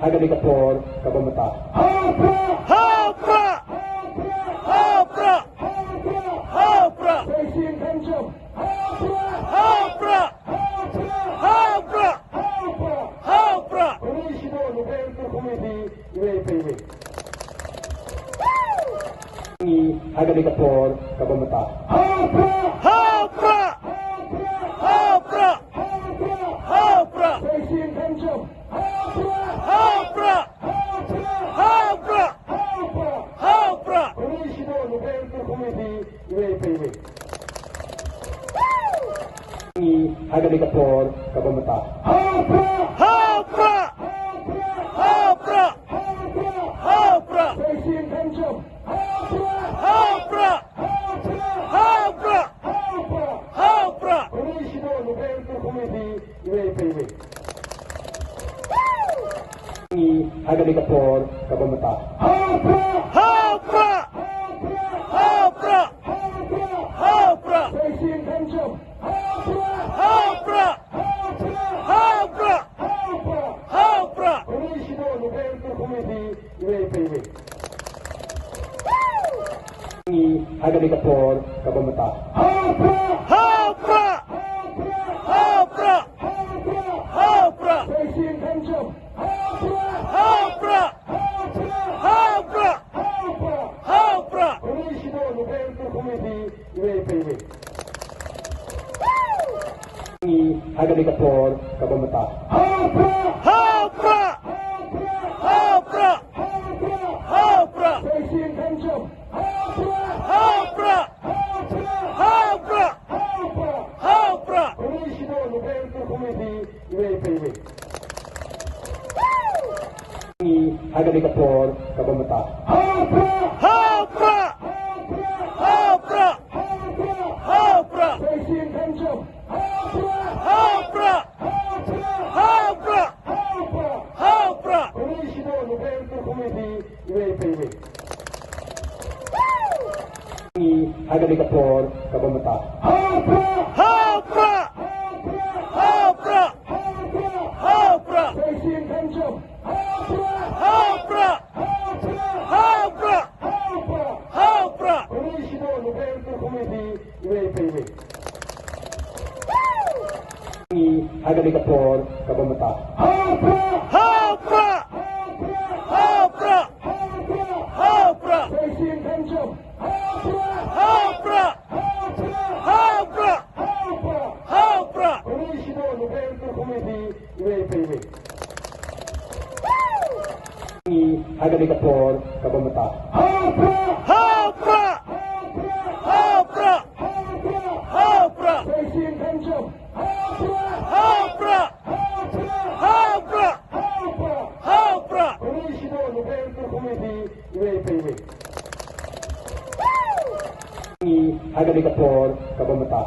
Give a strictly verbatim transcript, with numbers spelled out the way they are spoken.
Ha kane ka por kaba mynta. Ha u Prah! Ha u Prah! Ha u Prah! Ha u Prah! Sa shisien kham jam. Ha u Prah! Ha u Prah! Ha u Prah! Khublei shibun u Executive Committee, iwei pa iwei. Ha kane ka por kaba mynta. Ha u Prah! Ha u Prah! Ha u Prah! Ha u Prah! Sa shisien kham jam. Ha u Prah! Ha u Prah! Ha u Prah! Khublei shibun u Executive Committee, iwei pa iwei. Ha kane ka por kaba mynta. Ha u Prah! Ha u Prah! Ha u Prah! Ha u Prah! Sa shisien kham jam. Ha u Prah! Ha u Prah! Ha u Prah! Khublei shibun u Executive Committee, iwei pa iwei. Ha kane ka por kaba mynta. Ha u Prah! Ha u Prah! Ha u Prah! Ha u Prah! Sa shisien kham jam. Ha u Prah! Ha u Prah! Ha u Prah! Khublei shibun u Executive Committee, iwei pa iwei. Ha kane ka por kaba mynta. Ha u Prah! Ha u Prah! Ha u Prah! Ha u Prah! Sa shisien kham jam. Ha u Prah! Ha u Prah! Ha u Prah! Khublei shibun u Executive Committee, iwei pa iwei. Ha kane ka por kaba mynta. Ha u Prah! Ha u Prah! Ha u Prah! Ha u Prah! Sa shisien kham jam. Ha u Prah! Ha u Prah! Ha u Prah! Khublei shibun u Executive Committee, iwei pa iwei. Ha kane ka por kaba mynta. Ha u Prah! Ha u Prah! Ha u Prah! Ha u Prah! Sa shisien kham jam. Ha u Prah! Ha u Prah! Ha u Prah! Khublei shibun u Executive Committee, iwei pa iwei. Ha kane ka por kaba mynta. Ha u Prah! Ha u Prah! Ha u Prah! Ha u Prah! Sa shisien kham jam. Ha u Prah! Ha u Prah! Ha u Prah! Khublei shibun u Executive Committee, iwei pa iwei. Ha kane ka por kaba mynta. Ha u Prah! Ha u Prah! Ha u Prah! Ha u Prah! Sa shisien kham jam. Ha u Prah! Ha u Prah! Ha u Prah! Khublei shibun u Executive Committee, iwei pa iwei. Ha kane ka por kaba mynta. Ha u Prah! Ha u Prah! Ha u Prah! Ha u Prah! Sa shisien kham jam. Ha u Prah! Ha u Prah! Ha u Prah! Khublei shibun u Executive Committee, iwei pa iwei. Ha kane ka por kaba mynta.